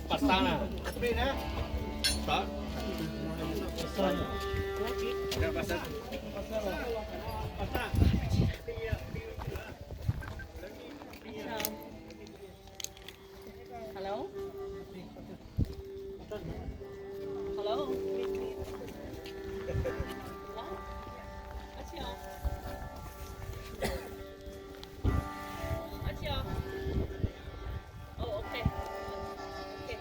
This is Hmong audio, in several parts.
Pasar na. Hello? Hello? Hello? Asia? Asia? Oh, okay. Okay.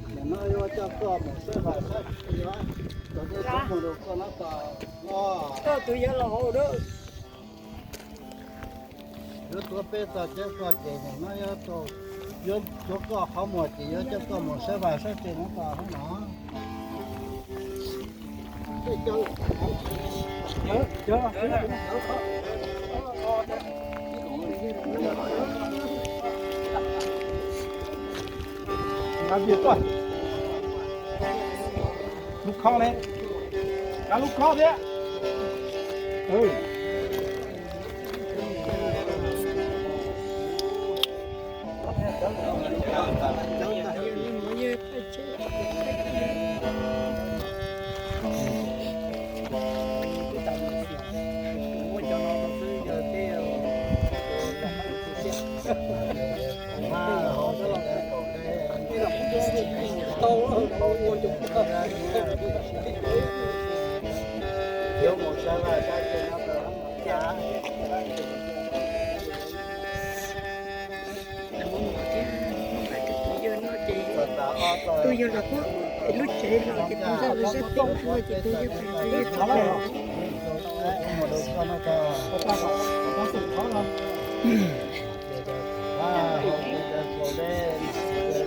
Tus no yuav coj koj mus saib vaj saib tsev, tus no yuav coj koj mus rau koj no tos. Koj tus yawg laus hauv dab. Yuav tuav peb txog tsev txog ces nim no yuav, yuav tuav koj qhov muag ces yuav coj koj mus saib vaj saib tsev no tos no. Lub khob ne, lub khob thiab. Tus yawg laus hauv lub tsev los ces tus yawg laus zaj teb ua ces tus yawg laus zaj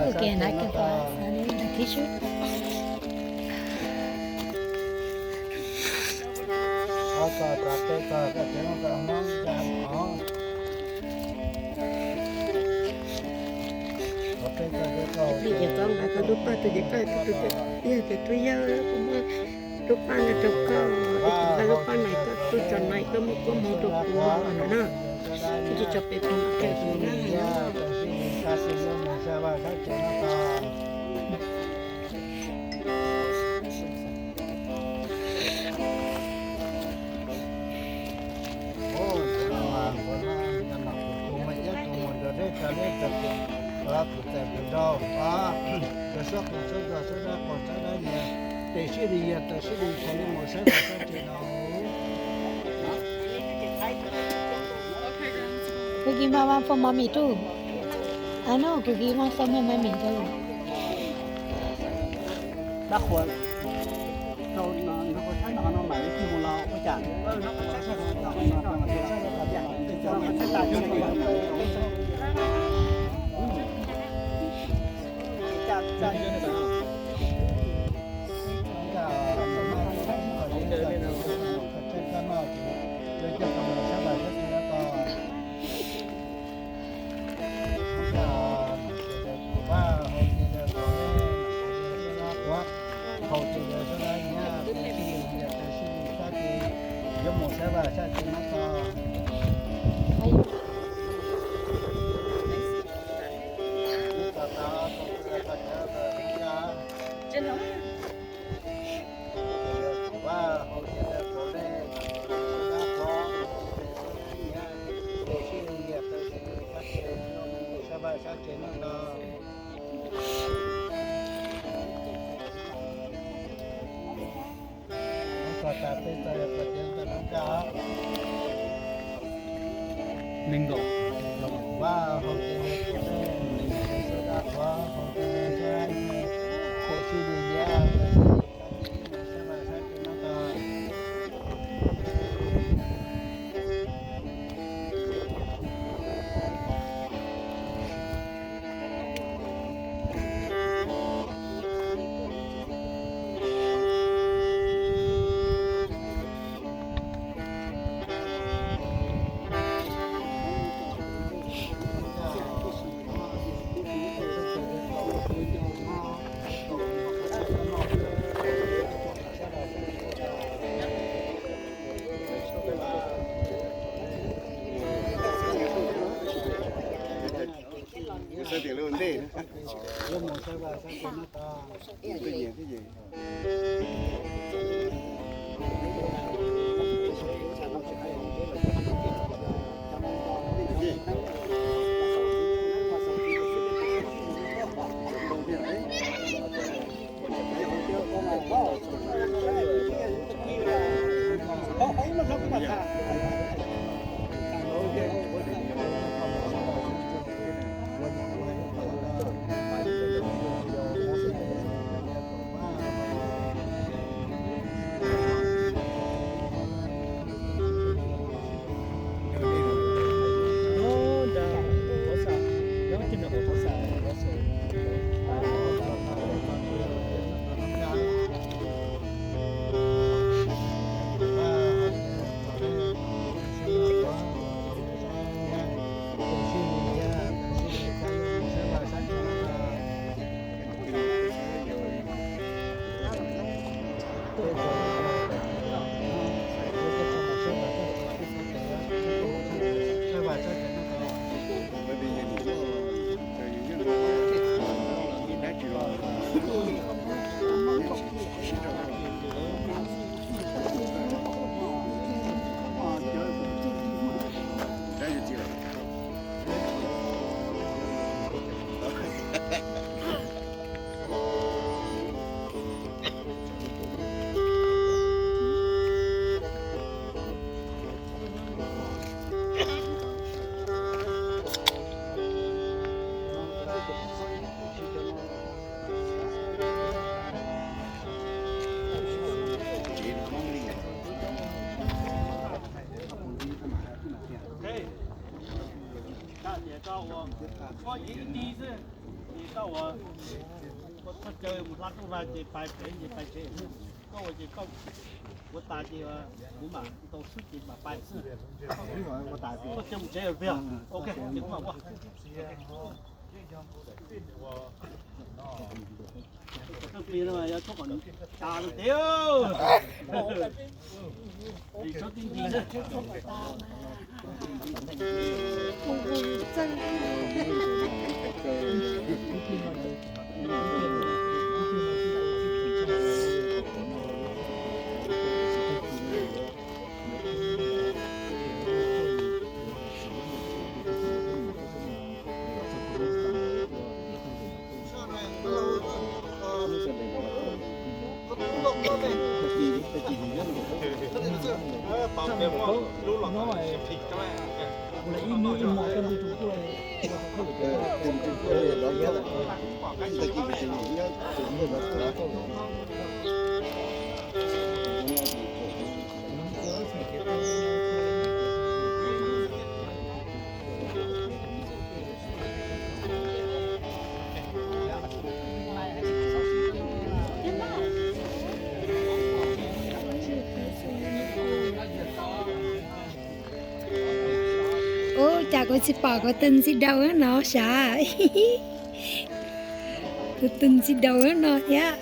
teb. Ces koj nqa koj lub paj tus ces koj tus tus tias, yog tias tus yawg kuv muab lub paj no rau koj, es kuv nqa lub paj no koj tuaj tso no koj muab kua muag rau kuv no na. Koj tsis tso pem kuv no ces kuv na. Cookie, Mama, for Mommy too. I know, Cookie wants some of Mommy too. Ua ib tib xwb, ces koj ua, ua thaj chaw mus hla rooj hla ces pais pem ces pais tsev, koj ua ces koj ua tas ces kuv mam tau swb ces mam pais xwb. Koj cia mus tsev tiag, ok, ces kuv mam ua. Tsob plis no yog tsob kom tas rau tes. Ub, cas kuv tsis pom kuv tus ntxim daus no sav. Kuv tus ntxim daus no thiab.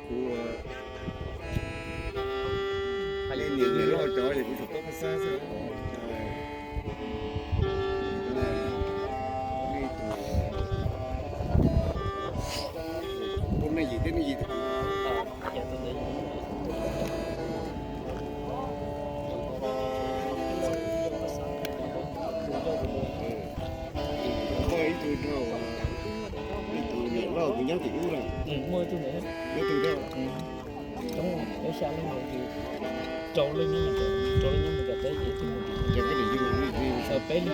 Kuv hais li niam niam loj cov es kuv tsuas paub phab xab xwb. Tim ub lawm. Muaj ib tug ntawd. Ib tug thiab. Coob, peb xya leej ntawd ces rau leej nyob, rau leej nyob Meskas teb ces ib tug mus tim,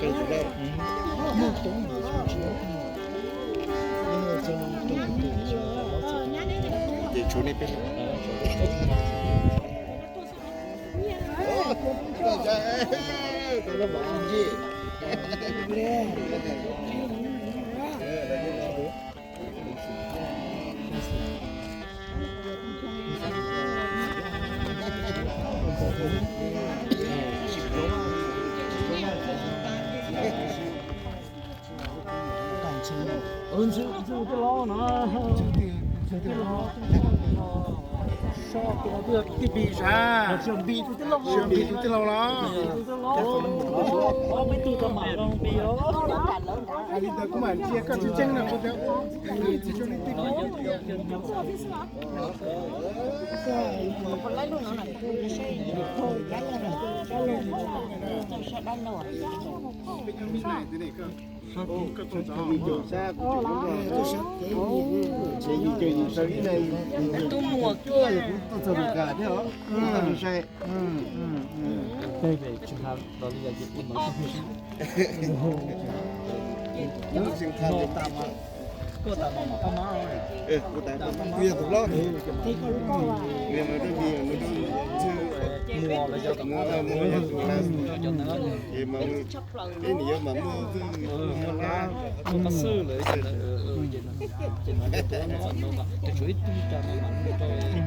peb leej. Muaj coob, ces tshuav nej peb leej. Ntxhw, ntxhw tej laus na, ntxhw tej laus, so tus twb pis sav, tsis npis tus twb laus, tsis npis tus twb laus los. Ob peb tug tau mam los npis os. Hais li ntawd kuv mam ntsia koj tseeb tseeb no kuv tias tsis zoo li tej laus. Tus muam tuaj, Peb nws yuav mas muaj xwb lawm ces no, ces no tuav no mas tshuav ib tug tas no mas rau li tas los.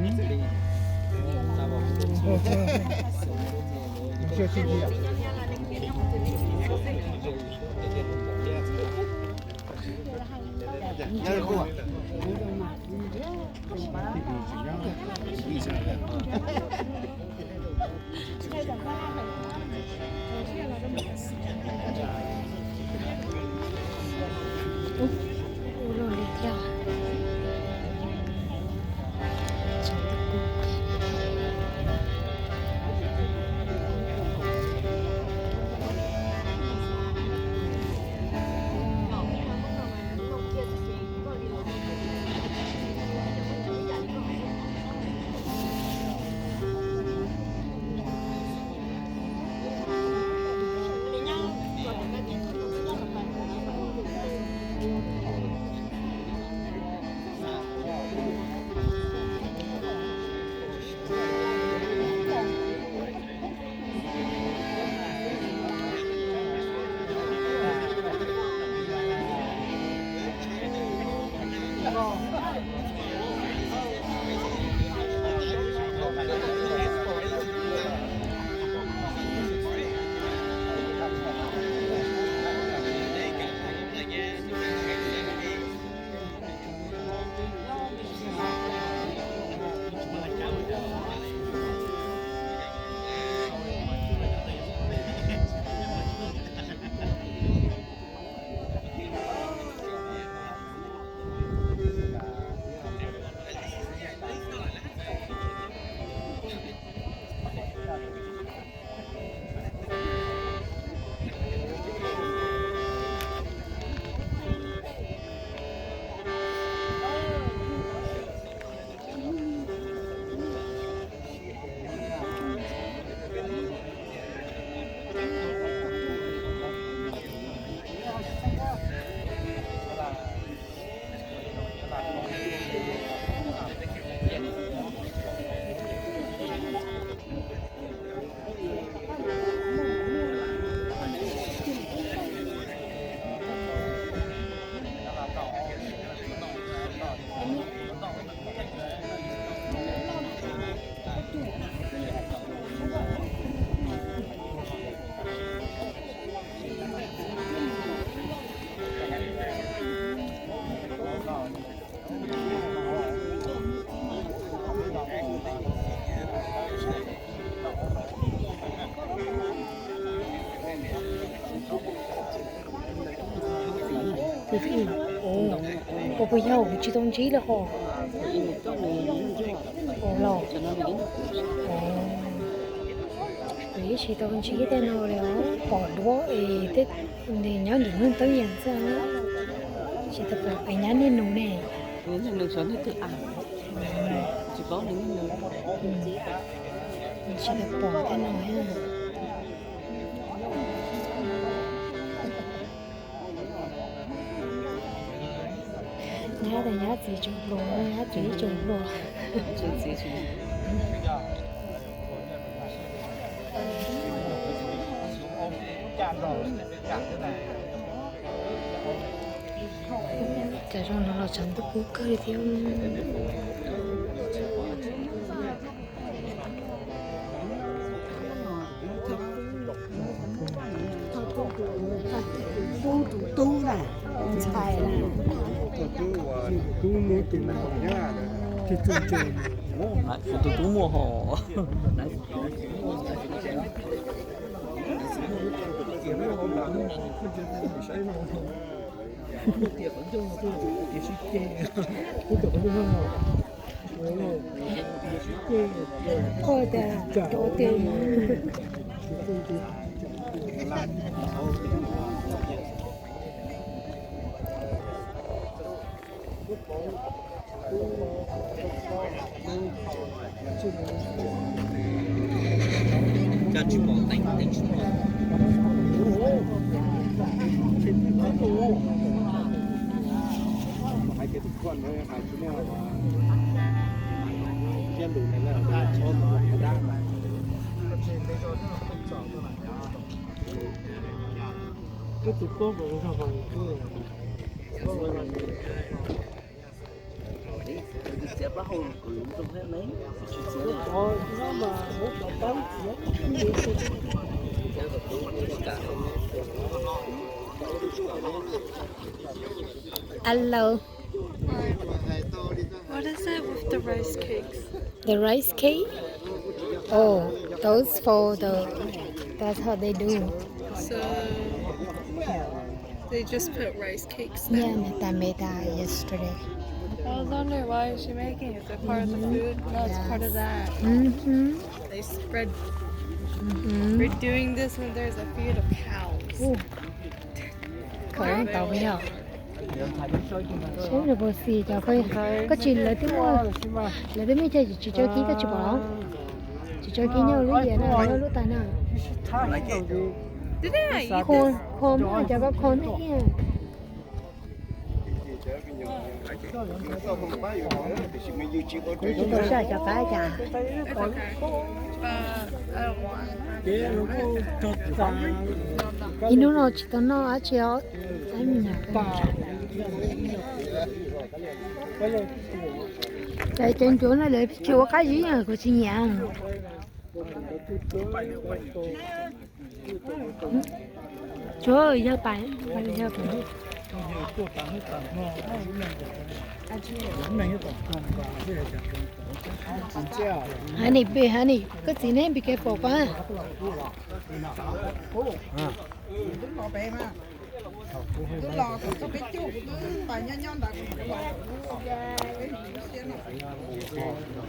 Ua puas yog kuv tsis tau ntsib lawm hos? Los, kuv yeej tsis tau ntsib tej no li os. Pom duab es tej nyob ntawm nws teeb yees xwb. Tsis tau pom pem nyab niaj nus ne. Niaj nus xyov niag twg a. Tsis paub niaj nus. Tsis tau pom tej no. Nyab tas nyab txiv tsaus hluas, nyab txiv tsaus hluas. Cas zoo no los tshav ntuj kub kawg li thiab. Tus tub na, tus ntxhais na, tus tub uas tub muab tus na, kuv tus tub muaj hos. Coj tsis pom teeb teeb tsis pom. Hais tias tus koj ntawd hais tsis muaj thiab lus ntawd lawm, dab tsis muaj dab. Koj tus koj nkaus zoo hauv. Alo. What is it with the rice cakes? The rice cake? Oh, those for the, that's how they do. So, they just put rice cakes there? Yeah, Natalia made that yesterday. I was wondering why is she making it? Is it part of the food? No, it's part of that. Mm-hmm. They spread. Mm-hmm. We're doing this when there's a feud of cows. Ooh. Khawv tau yog. Seb nws puas xis cov koj tsis, lawv twb muaj, lawv twb muaj chaw tsis tso kib koj tsis pom los? Tsis tso kib nyob lub yias na, lub tas na. Kho, kho muab cov koj kho me iab. Kuv tsis tau saj cov qab cas. Ib hnub no tsis tau noj dab tsi os. Cov ncuav no lawv tsis ua qab zib, kuv tsis nyiam. Tsuav yawg pais, yawg pais. Honey, be honey, koj txiv neb be careful koj.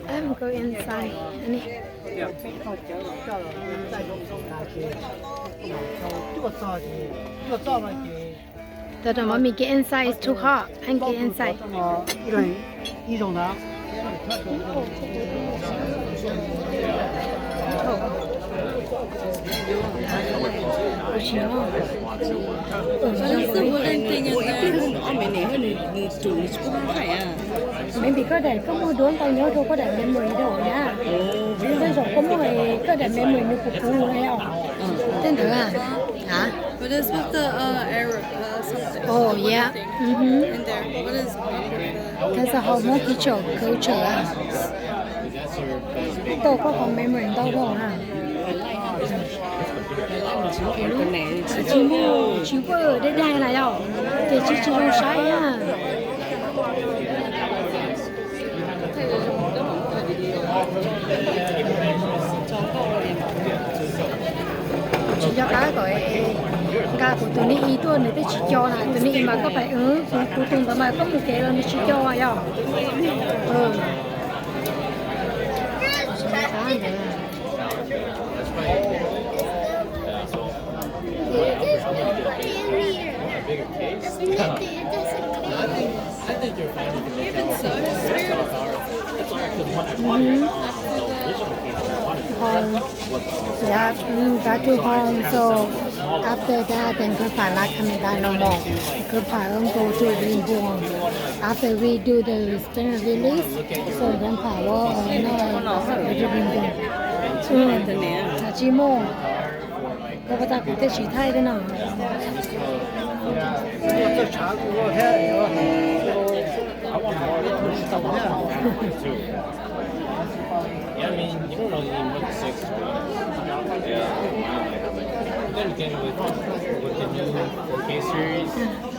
I'm go inside. Tao rau mommy get inside, it's too hot. Anh get inside. Maybe koj daim koj muag duab ntau nyob rau koj daim memory rau na. Tej zaum koj muag koj daim memory nws puv puv na yom. Tej ntawd a. What is with the, uh, error, uh, something? Oh, yeah. Mm-hmm. In there. What is wrong with the... That's a whole Hmoob culture, culture. Tau koj qhov memory ntau dhau na. Tsis muaj, tsis muaj dai dai na yom. Ces tsis, tsis zoo saib na. Tsis nco qab kom nqa kuv tus nij ib tuaj nws twb tsis co na, tus nij ib mas koj pais, kuv tus ntawd mas koj mus kev los nws tsis co yom. Home. Yeah, mm, back to home. So after that, then Grandpa not coming back no more. Grandpa will go to Ringbung. After we do the spring release, so Grandpa will uh, no, go to Ringbung. Mm. Tsis muaj. Koj puas tas kuv thiaj siv thaij thiab no. Yeah, I mean, you don't really need more than six. Yeah. Then again, with, with the new four K series,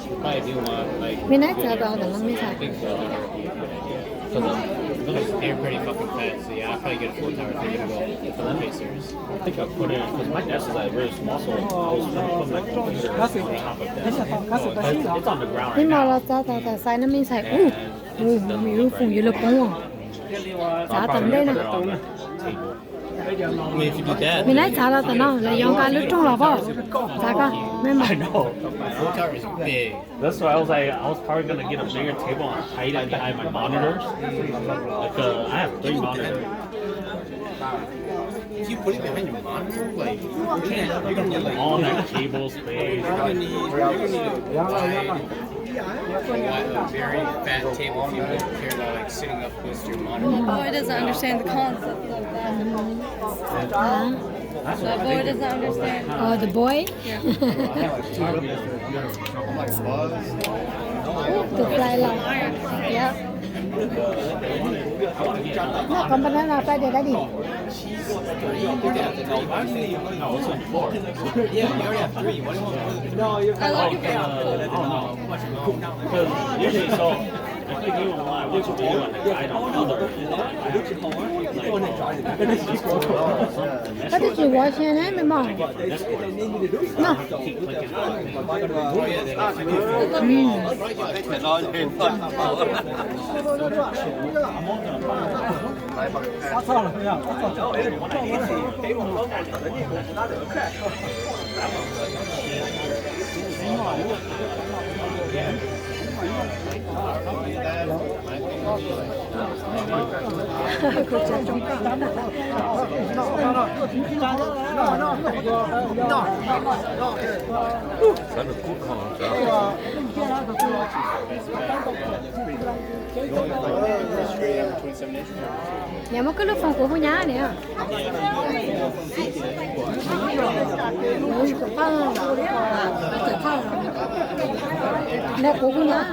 you probably do want, like, Mid night txav tau ntawm no mib txhais. Big four. Because they're pretty fucking fat, so yeah, I'll probably get a full tower if you're gonna go with the four K series. I think I put in, because my desk is like really small, so I was trying to put my computer on top of that. It's on the ground right now. Mib mos los txav tau tas xais no mib txhais. Ub, ub, yus lub foom yuav luag poob. Txav tom ntej no. Mib night txav los tom no, lawv yuav nqa lub rooj los pab. Txav koj, meb mos. That's why I was like, I was probably gonna get a bigger table and hide it behind my monitors. Like, uh, I have three monitors. If you put it behind your monitor, like, you're gonna, you're gonna need, like, all that cable space. You're gonna need, you're gonna need a wide, a very fat table if you want to carry that, like, sitting up against your monitor. The boy doesn't understand the concept of that. Huh? The boy doesn't understand. Oh, the boy? Yeah. To fly lah. Yeah. No, con banana fly the daddy. Because usually, so, I think you and I watch a video and the guy don't know the Koj twb tsis ua xyoo ne, meb mos. No. Nyiam muab koj lub foom kuv hu nyab niam. Nyiam kuv hu nyab.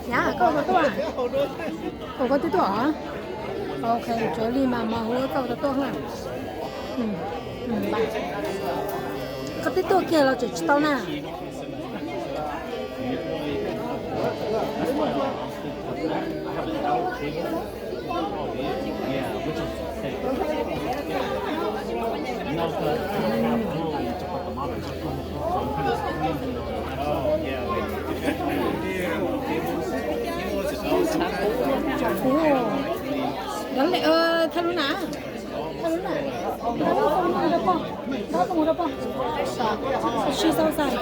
Nyab, koj ua tau tuaj? Ua koj twb tuaj os. Ok, tsuav li mas mos hu koj ua tau tuaj na. Koj twb tuaj kiag los tseem tsis tau na. Thaj lub na, thaj lub na, thaj lub na, thaj lub na, thaj lub na, she's outside,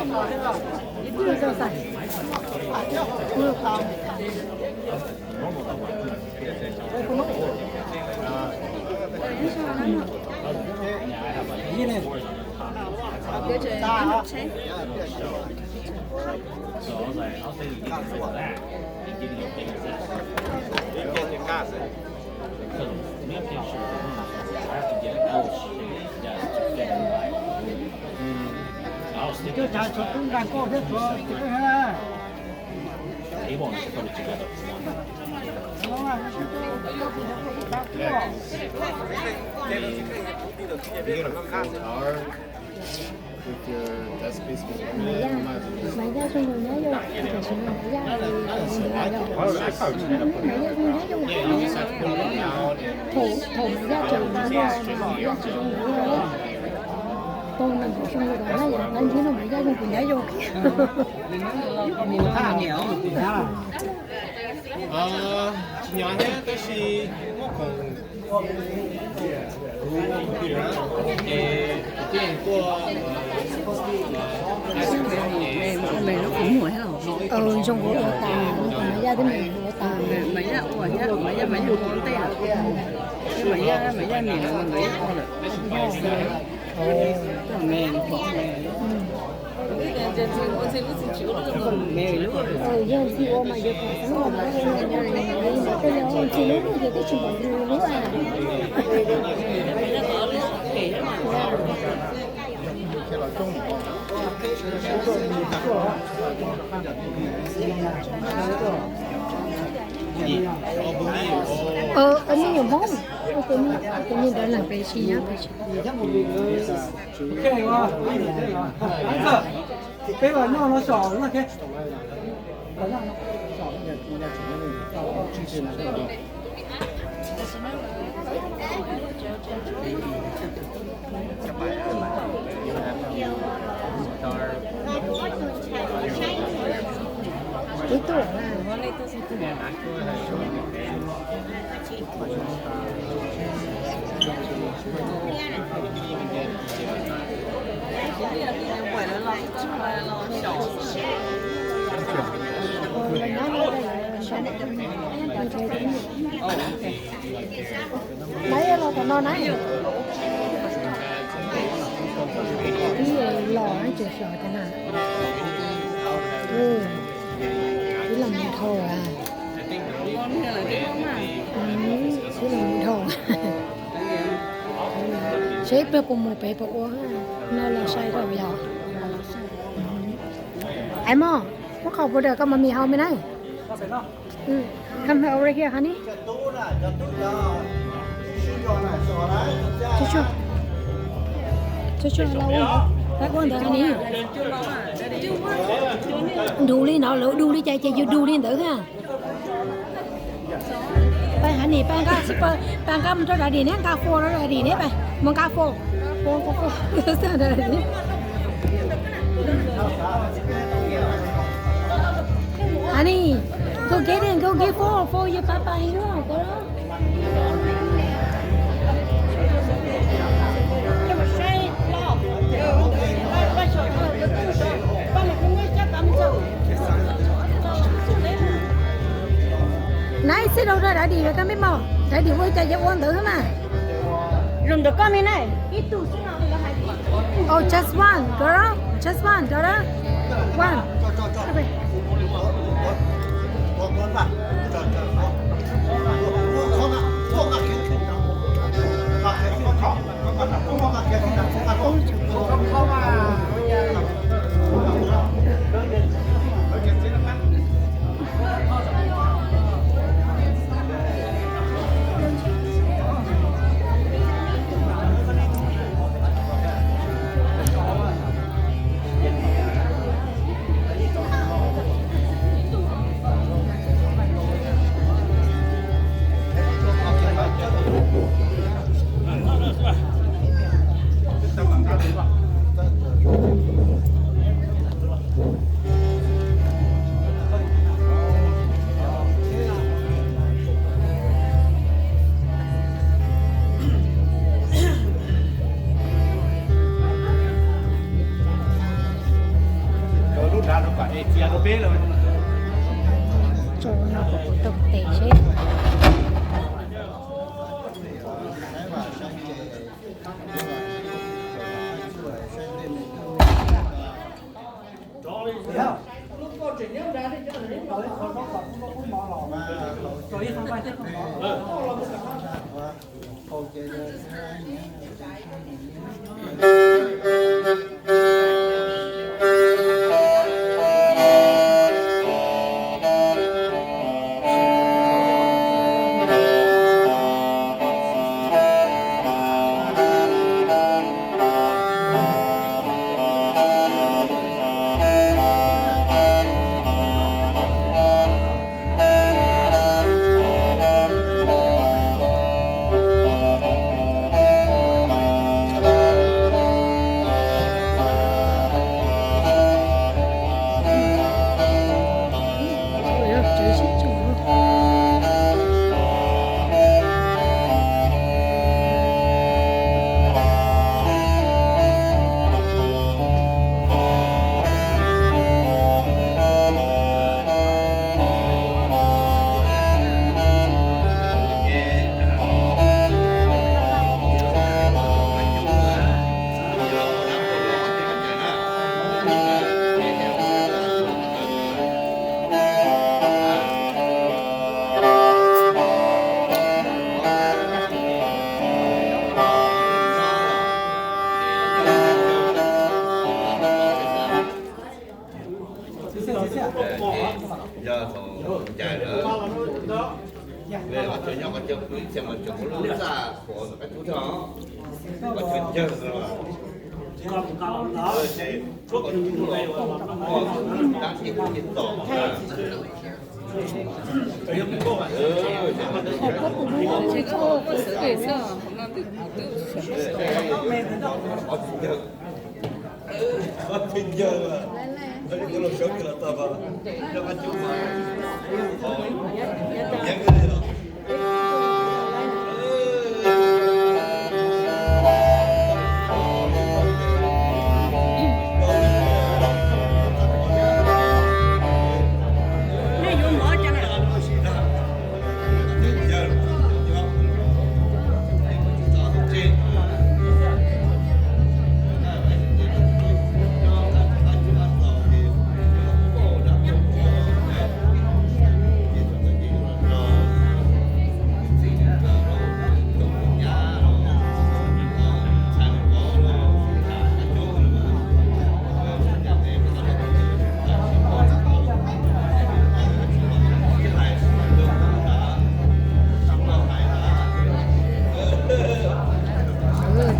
she's outside. Coj tshav tshuav tub nqa koj thiab tshuav. Table and put it together for one. You're gonna fold our with your desk space with Maiv Yaj, Maiv Yaj zoo nkaus nyab zoo, tam sim no Maiv Yaj, Maiv Yaj zoo nyab zoo, thaum, thaum Maiv Yaj tseem zoo, Maiv Yaj tsis zoo nkaus, tau nees nkaum xyoo los Maiv Yaj, Maiv Yaj zoo nkaus nyab zoo. Tsis nyob thiab tab sis muaj khoom, kuv tus kwv na, es kuv thiaj tuaj. Zoo nkaus ua tas, Maiv Yaj twb mus ua tas, Maiv Yaj ua ntej lawm, Maiv Yaj, Maiv Yaj niam nkawd ib qho lawm. Yog ntxhi ua mas yus pom xeeb los mas ua li ntawd, tej yog ntxhi lub ces twb tsis pom ntxhi lub a. Ua tus me nyuam Hmoob, ua tus me, tus me ntawd leej pem tsis nyob pem tsis. Peb los noj no xyom no. Ib tug. Lawv los tom no na. Ib los tseem xyom cov na. Ib los mus dhau a. Ib los mus dhau. Seb peb puas mus pem puas ua no los sai rau yog. Ai mog, muab khau pua dawm koj mas mis hau me na. Come over here, honey. Tsuag tsuag, tsuag tsuag, pab ua ntawd honey. Dub li no lawv dub li cas ces yus dub li ntawd ha. Pab honey, pab nqa, pab nqa mus rau daddy neb, nqa phone rau daddy neb, pab mus nqa phone. Phone, phone, phone. Honey, go get it, go get phone for your papa and your uncle. Nai xib rau rau daddy, koj meb mog, daddy ua cas ces ua ntawd xwb mas. Zoo ntawm koj me na, ib tug xwb no. Oh, just one, girl. Just one, daughter. One. Tso no kuv tau tes seb. Yog cais lawm, cov nyob qhov chaw pw ib txhia mas tseem muaj lub txaj qhuav ntawm qab cub thiab os, qhov chaw cawg no. Ces muaj tab ces muaj ces tom.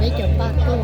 Peb cov paj tuaj.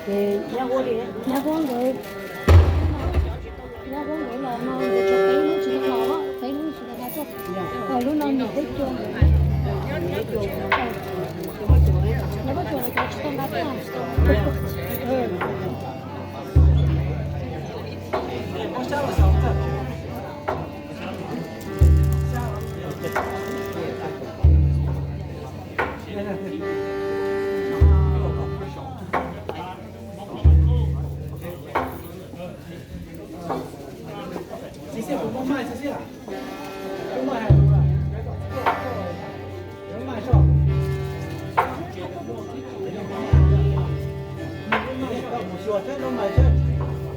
Ces nyab huab nkawd, nyab huab nkawd los no nkawd tsuas peb hnub tsis tau los, peb hnub tsis tau los. Lub no nws peb cua, lawv peb cua lawv cov tsis tau nqa tuaj.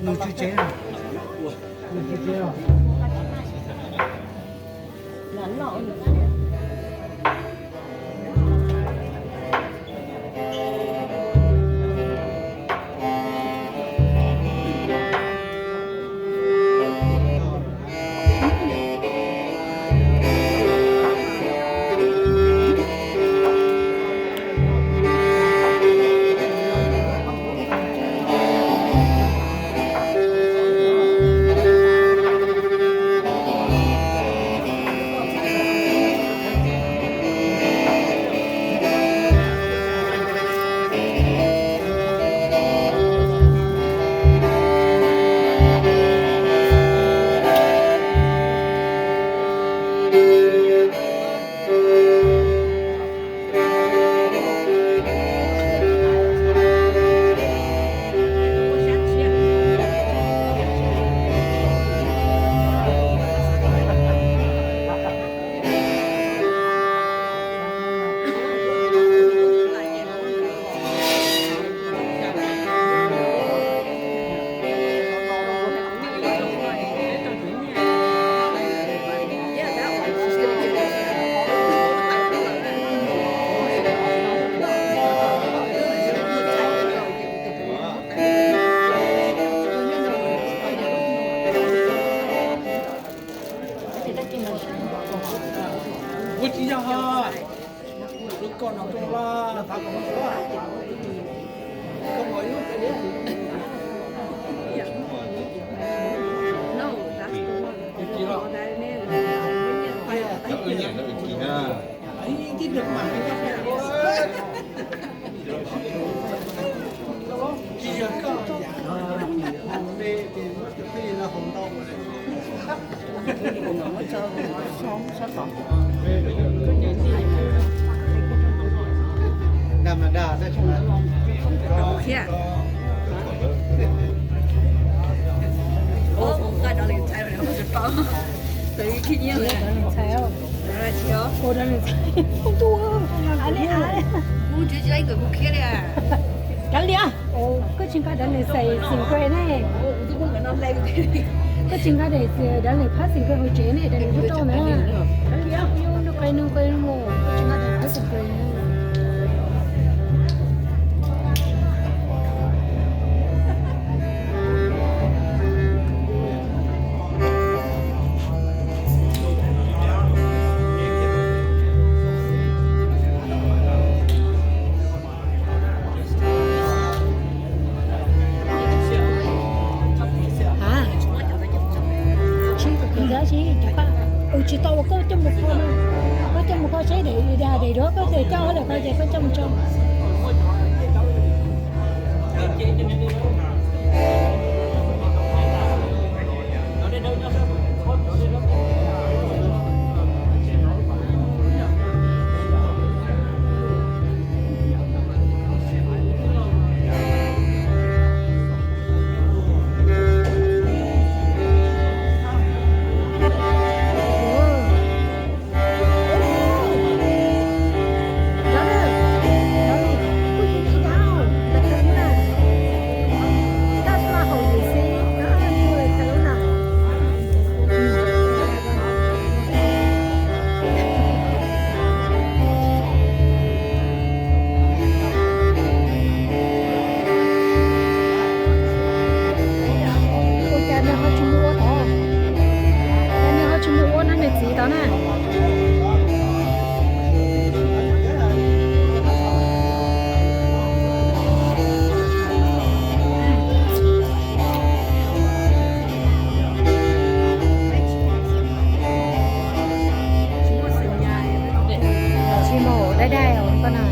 Nws tsis tsev, nws tsis tsev os. Thiab. Ua, ua nqaij rov lees txhais rau, txawm ib khib nyiab lawm. Rov lees txhais os. Ua rov lees txhais. Kuv tsis tsis ib tawm kuv khiab li. Kav liam, koj tsis nqa rov lees xais xim kawg ne. Koj tsis nqa rov lees phab xim kawg hauv tsev ne, rov lees rau na. Kav liam, yus nrog qe nug qe mus, koj tsis nqa rov lees phab xim kawg. Tsis tau ua koj coj mus kho no, koj coj mus kho seb daim, daim duab koj coj lawm ko ces koj coj mus tso. Ua cas nws ho tsis mus ua tod? Cas nws ho tsis mus ua nws txiv tod na? Tsis mus dai dai os koj na.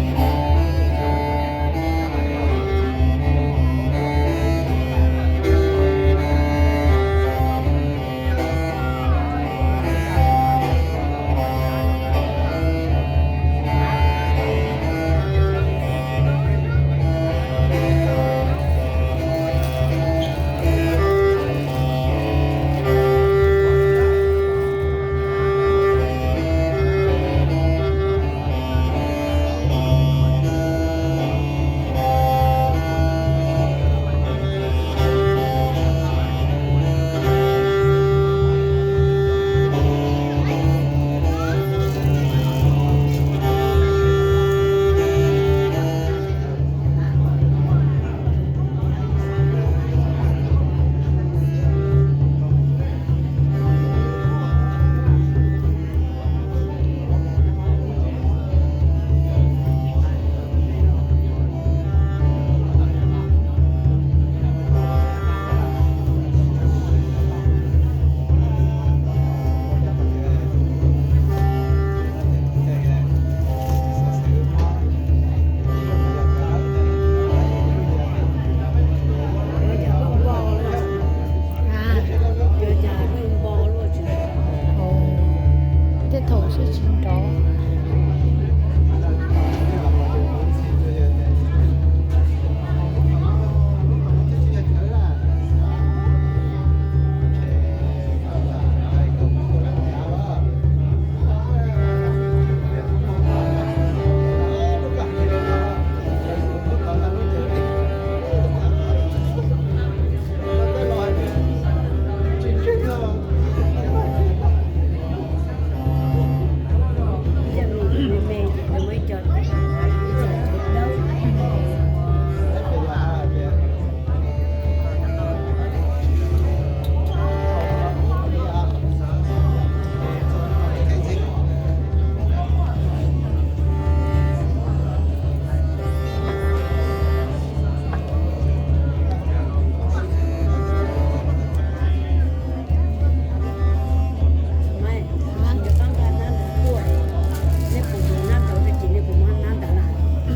Tej thaum sib tsis nrov.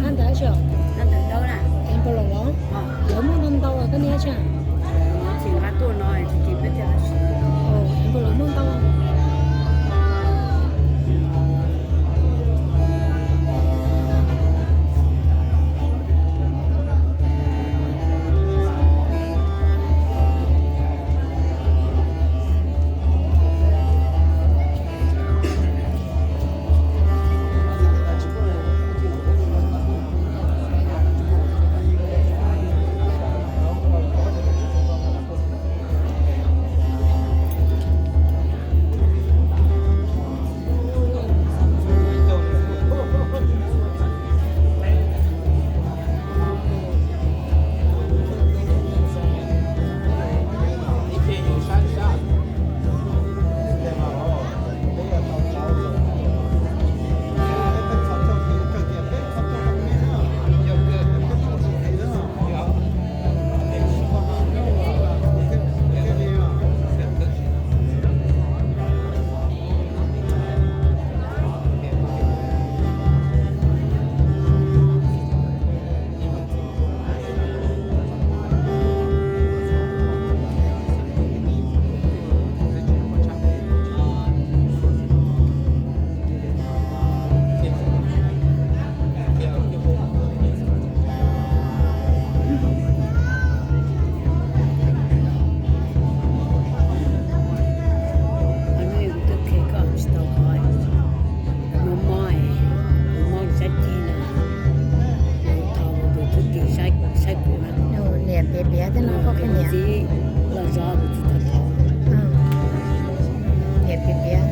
Nab ntawd tsis, nab ntawd dawb na. Es npau los los, lawv muaj ntau ntau koj niam tsis? Tsis nqa tuaj no, tsis peb thiaj. Es npau los muaj ntau. Piav piav thiab no koj qhia niam. Txiv los zov kuv txiv tau thov. Niam piav piav.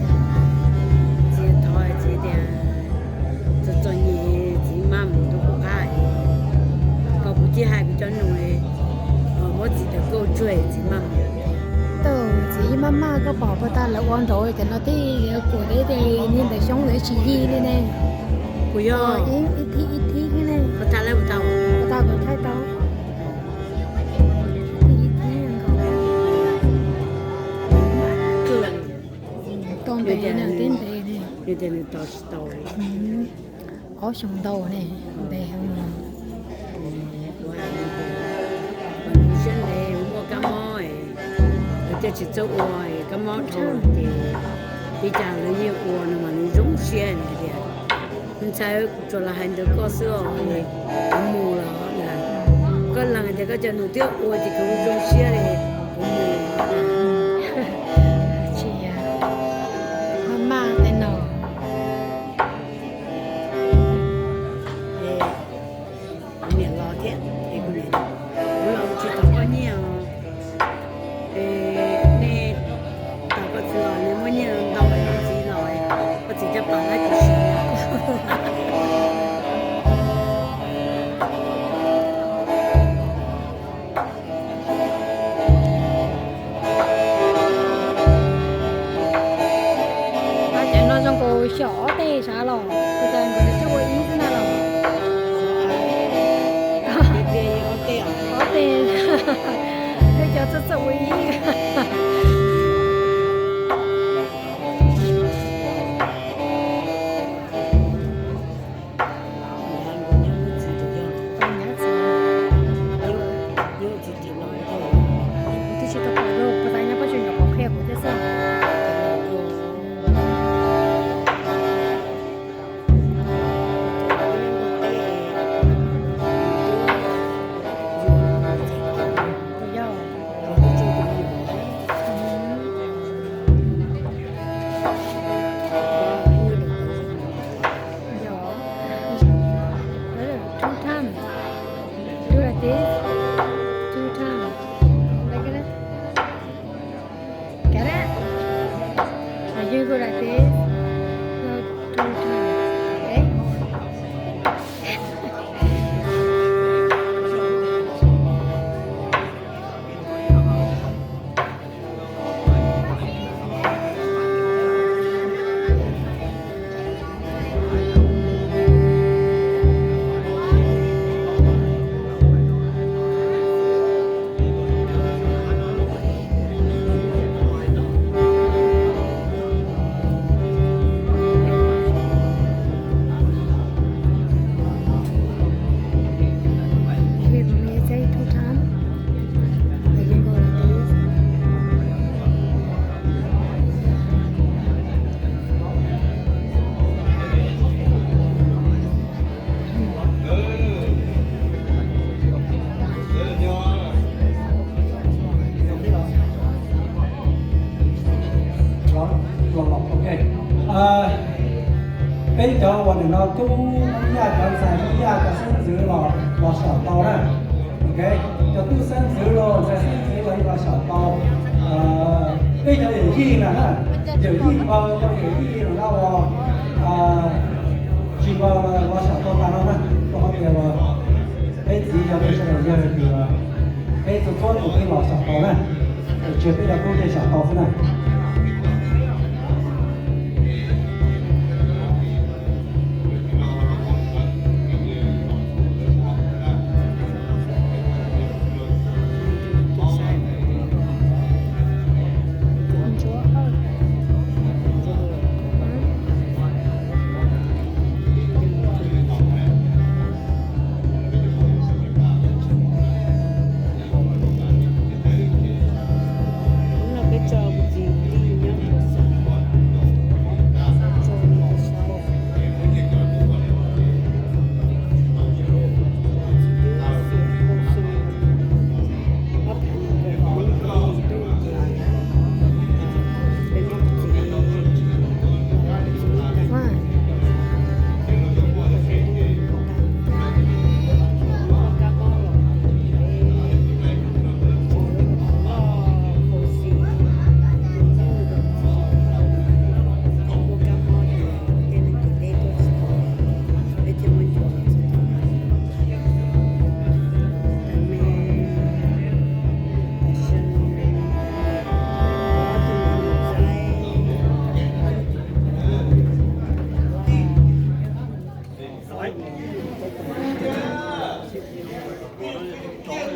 Txiv thov txiv tias, txom txom nyem txiv maj mus rau kuv qab, koj kuv cia hais kuv cov nus, muab txiv tawm kauj tsuag txiv maj mus. Tau txiv maj maj koj pom puas tas lawv ua nraud cov no tej kuv tej tej niag ntawm xyoob ntawd tsis yig li ne. Kuv yog ib thib ib thib ne. Puas tas lawv puas tau? Puas tas kuv thaij tau. Tau ntev na, tib ntev ne. Nws tias nws tos tsis tau. Ob xyoo ntau ne, ntev heev no. Siab ntev muaj kab mob, lawv thiaj tsis txawj ua kab mob rau ces, ua cas lawv yeej ua no mas nws zoo siab hais tias, ntxhais, kuv tsuas los hais ntawd koj xwb os, kuv mus lawm na. Koj lees tias koj cov nus twb ua ces kuv zoo siab li, kuv mus. Tsis yog, maj maj tej no. Kuv niam los thiab, kuv niam, kuv los tsis tau koj nyiaj os. Nej tos koj txiv los nej muaj nyiaj ntau, koj txiv los, koj txiv coj pam lab tsis siv. Cov no zoo nkaus xyaum ob teg sav los, ua cas nkawd txawj ua ib xwb na los? Ob teg, nej cov txawj txawj ua ib. Kuv twb tsis tau pom, puas tas nyob pob tsuas nyuam qhuav qhia kuv thiab xwb. Two times. Do like this. Two times. Like that. Get it? Now you go like this. No, two times. Okay? Wait, let me take two time. I can go like this. Peb cov uas nim no tub Hmoob Yaj, cov ntxhais Hmoob Yaj, cov xeeb ntxwv los, los xyaum tau na. Ok, cov tub xeeb ntxwv los, ntxhais xeeb ntxwv los yeej los xyaum tau. Peb cov yawm yij na, yawm yij npaws, cov yawm yij no los tsis npaws los xyaum tau tas no na. Rau qhov tias peb txiv cov peb sawv daws yog tias peb txhua txhua tus peb los xyaum tau na. Tsis yog peb cov tub thiaj xyaum tau xwb na. Hnub no peb tso kuv txiv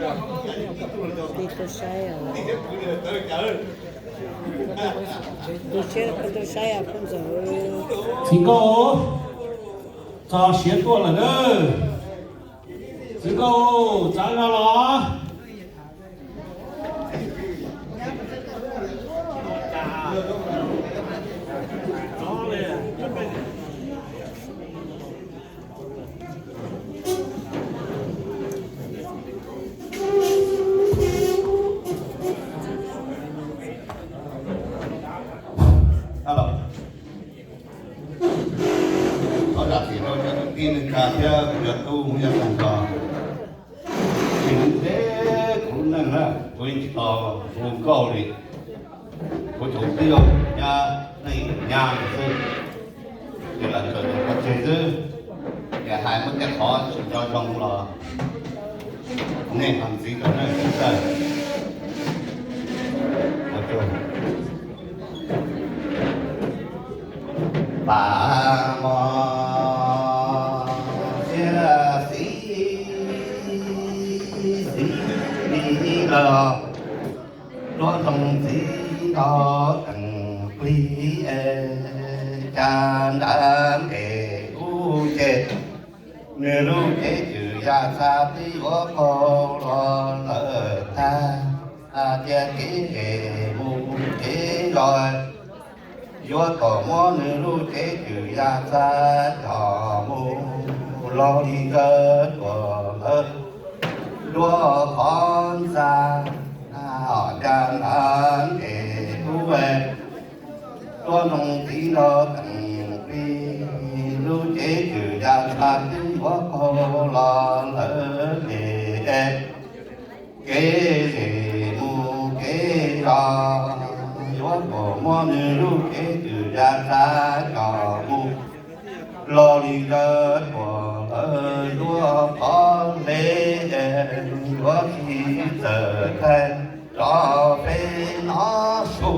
Tig tuaj saib os. Tig siab tuaj saib os phooj ywg. Txiv Nkauj, txog siav tuaj lawm na. Txiv Nkauj, txav zog los. Thov zam txim rau cov kwv tij neej tsa thiab kuv cov tub yog tag nrho. Tsis ntev kuv neej na, kuv yeej tsis tau hu nkauj li. Kuv tsuas twb nyab neej nyab xwb, ces lawv txawm pov tseg xwb. Ces hais muaj tej qhov tsis nco zoo los nej ho ntxiv rau nej xwb. Pam mos thiab xiv, xiv li lawm, duab ntxoov txiv nrog teem plig es cas nrad ntes kuv ces nws lub cev cwm yaj txha twb yuav qaug los lawm tag, hais tias kev zem mus kev zos yuav kom muab nws lub cev cwm yaj txha coj mus los li nkawd tuam lawv duab qhov ntxa, hos cas nrad ntes kuv duab ntxoov txiv nrog teem plig, lub cev cwm yaj txha twb yuav qaug los lawm ces kev zem mus kev zos yuav kom muab nws lub cev cwm yaj txha coj mus los li nkawd tuam lawv duab qhov hle, yuav tsis txawm thaij rov peb nov su.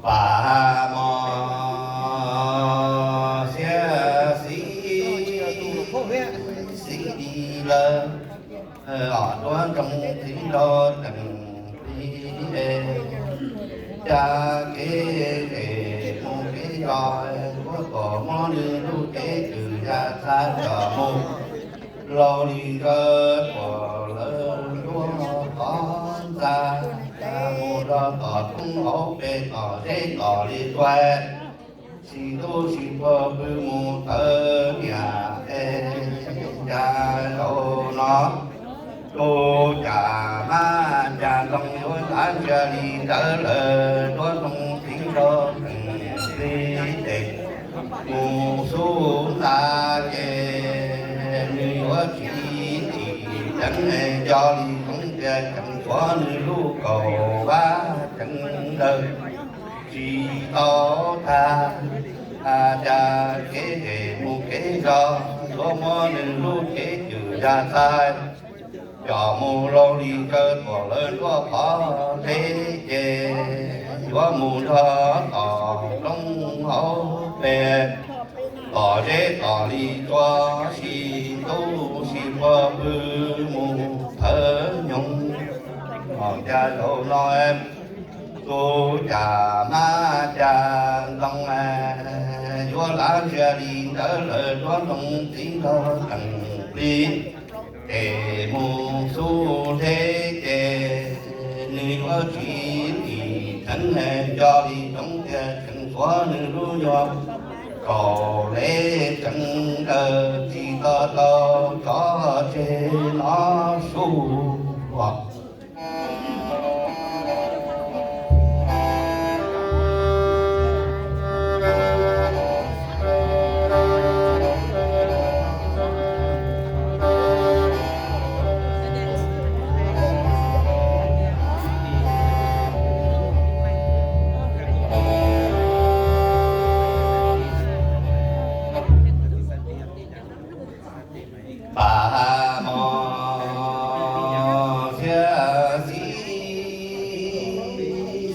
Pam mos xiab xiv, xiv li lawm, os duab ntxoov txiv nrog teem plig, cas kev zem mus kev zos yuav kom muab nws lub cev cwm yaj txha coj mus los li nkawd tuam lawv duab qhov ntxa, cas mus rau tom roob hauv pes tom zeb tom li tuaj. Tsis ntub tsis pog pw mus tawv niam es, cas zaum no Tus cas hmab cas ntoo yuav lav ntsia li ntawd lawm, tuab ntoo txiv nraug teem plig tes mus xub nta ces nws yuav tsis tim ceev, nco li Zoov Tias Ceem Suav nws lub kaum vab ceev ntawd tsis tau tag. Cas kev zem mus kev zog yuav muab nws lub cev cwm ya txaij, coj mus laug li kaw tuam lawv nruab qhov teb ces yuav mus nrog tom roob hauv pes, tom zeb tom li tsuas sib ntub sib pua pw mus thawv nyoog. Hos cas zaum no tus cas hmab cas ntoo yuav lav ntsia li ntawd lawm, tuab ntoo txiv nraug teem plig tes mus xub hleb ces nws yuav tsis tim ceev, nco li Zoov Tias Ceem Suav nws lub nyuag kaum vab ceev ntawd tsis tau tau tso tseg no su. Pam mos thiab xib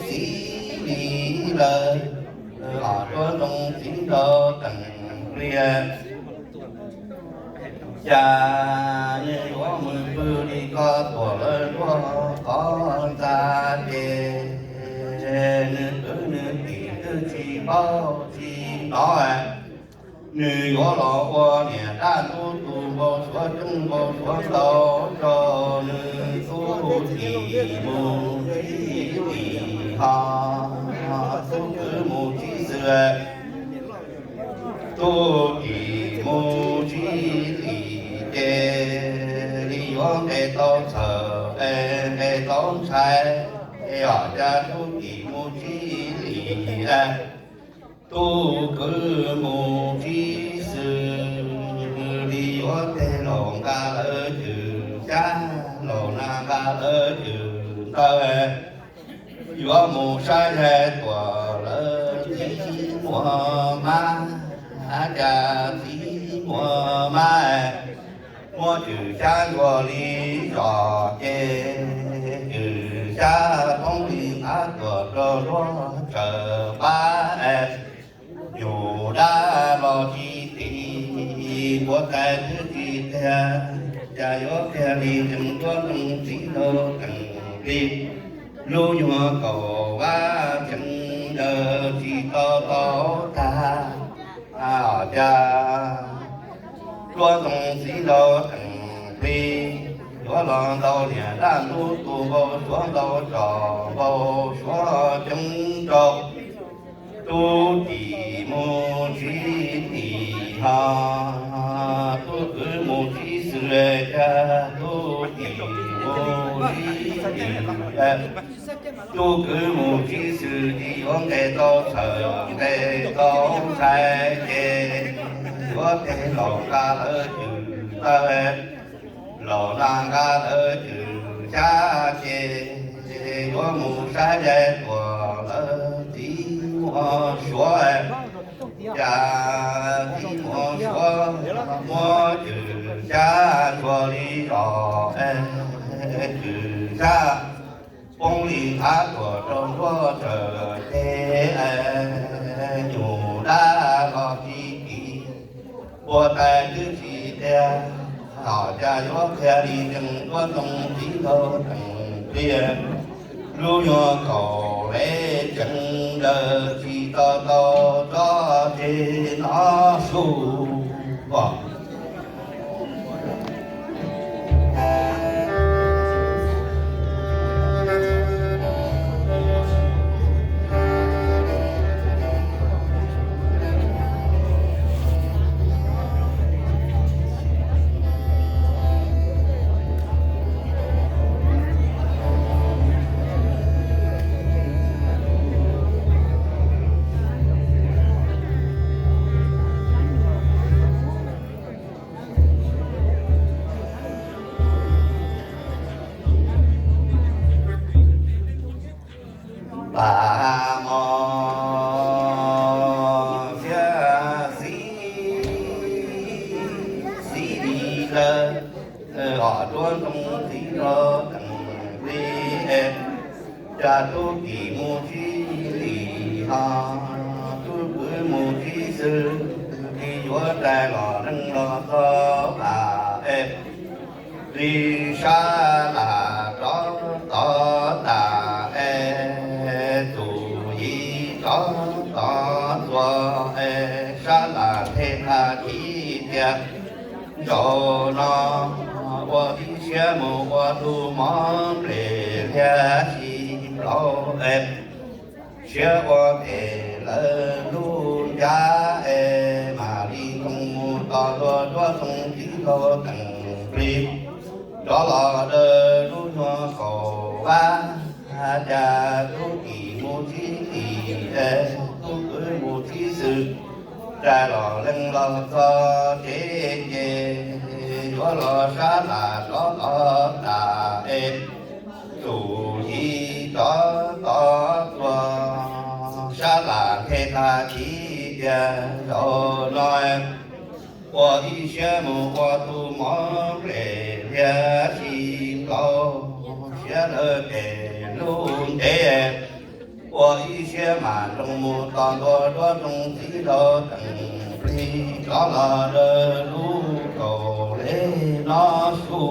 xib li lawm, los tuab ntoo txiv nraug teem pliag. Cas nws yuav mus pw li ko tuam lawv nruab qhov ntxa ces nws kwv nws tij twb tsis paub tsis hnov. Nws yuav los ua niam dab ntub tus npau suav coob npau suav ntau rau nws tub tim mus tsis tim ho. Tub kwv mus tsis xwm, tub tim mus tsis tim ces li yuav nqe tau txhawm es nqe tau ntshai. Es hos cas tub tim mus tsis tim, tub kwv mus tsis xwm li yuav teg laus nqa lawv cwm xyab, laus na nqa lawv cwm ntawd. Yuav mus saib yaig tuam lawv txiv muaj mab, cas txiv muaj mab muab cwm xyab ntxhua li zos ces cwm xyab poob li qab tuam rau nruab tsaws pab. Yus dab los tsis tim, puav tais twb tsis tiag, cas yuav tiag li tseem tuab ntoo txiv nraug teem plig. Lub nyuag kaum vab ceev ntawd tsis tau tau tag, cas tuab ntoo txiv nraug teem plig yuav los ntau niam dab ntub tus npau suav ntau tsom npau suav coob rau. Tub tim mus tsis tim ho, tub kwv mus tsis xwm, cas tub tim mus tsis tim. Tub kwv mus tsis xwm li yuav nqe tau txhawm nqe tau ntshai ces yuav teg laus nqa lawv cwm ntawd. Laus na nqa lawv cwm xyab ces yuav mus saib yaig tuam lawv txiv muaj suav. Cas txiv muaj suav muab cwm xyab ntxhua li zos, cwm xyab poob li qab tuam rau nruab tsaws teg, nyuj dab los tsis tim, puav tais twb tsis tiag, hos cas yuav qhia li tseem tuab ntoo txiv nraug teem pliag. Lub nyuag kaum vab ceev ntawd tsis tau tau tso tseg no su. Pam mos xiab xib, xib li lawm, os duab ntoo txiv rau teem plig es, cas tub tim mus sib lim ho, tub kwv mus sib xwm, li yuav rais los leej los txog pam es, li sab las rov tod tas es, txum yim rov tod txuas es, sab las nthe tag kiv tias, zaum no ua ib siab mus ua tus mov nplej liab si nplaum es, siab ua tes lawv lub ncab es, mam li ntoo mus tos ntua duab ntoo txiv nraug teem plig, rov los daws lub nyuag kaum vab, cas tub tim mus sib lim es, tub kwv mus sib xwm, rais los leej los txog tsev ces, yuav los sab las rov tod tas es, txum yim rov tod txuas, sab las nthe tag kiv tias, zaum no ua ib siab mus ua tus mov nplej liab si nplaum, siab lawv tes lub ntev, ua ib siab mam ntoo mus tos ntua duab ntoo txiv nraug teem plig, rov los daws lub kaum le no su.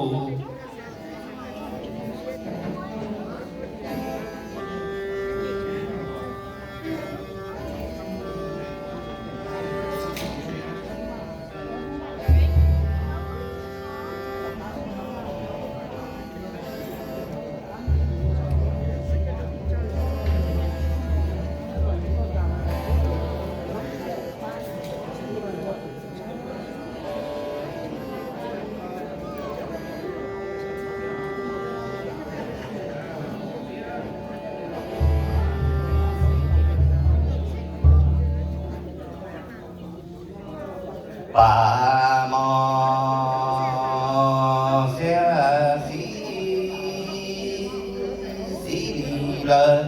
Pam mos xiab xib, xib li lawm,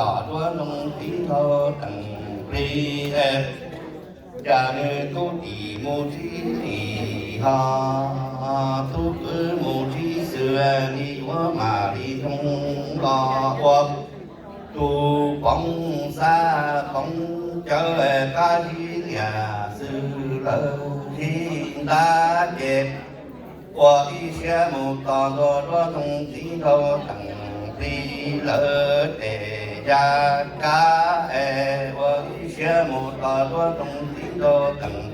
os duab ntoo txiv nraug teem plig es, cas nws tub tim mus sib lim ho, tub kwv mus sib xwm, li yuav mam li ntoo los ua tus poob xab poob cawv qab zib liam xwm lawv zib ntab ces, ua ib siab mus tos ntua duab ntoo txiv nraug teem plig lawv tes ya kab es, ua ib siab mus tos duab ntoo txiv nraug teem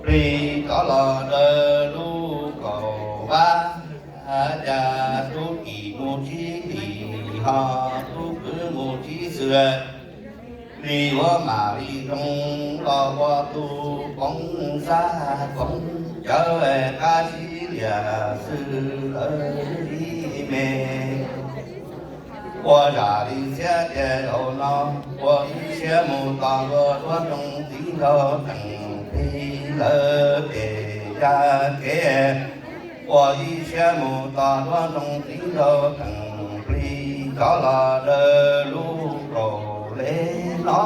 plig rov los daws lub kaum vab, cas tub tim mus sib lim ho, tub kwv mus sib xwm, li yuav mam li ntoo los ua tus poob xab poob cawv qab zib liam xwm lawv zib me. Ua zam li thiab tias zaum no ua ib siab mus tos ntua duab ntoo txiv nraug teem plig lawv tes ya kev, ua ib siab mus tos duab ntoo txiv nraug teem plig rov los daws lub kaum le no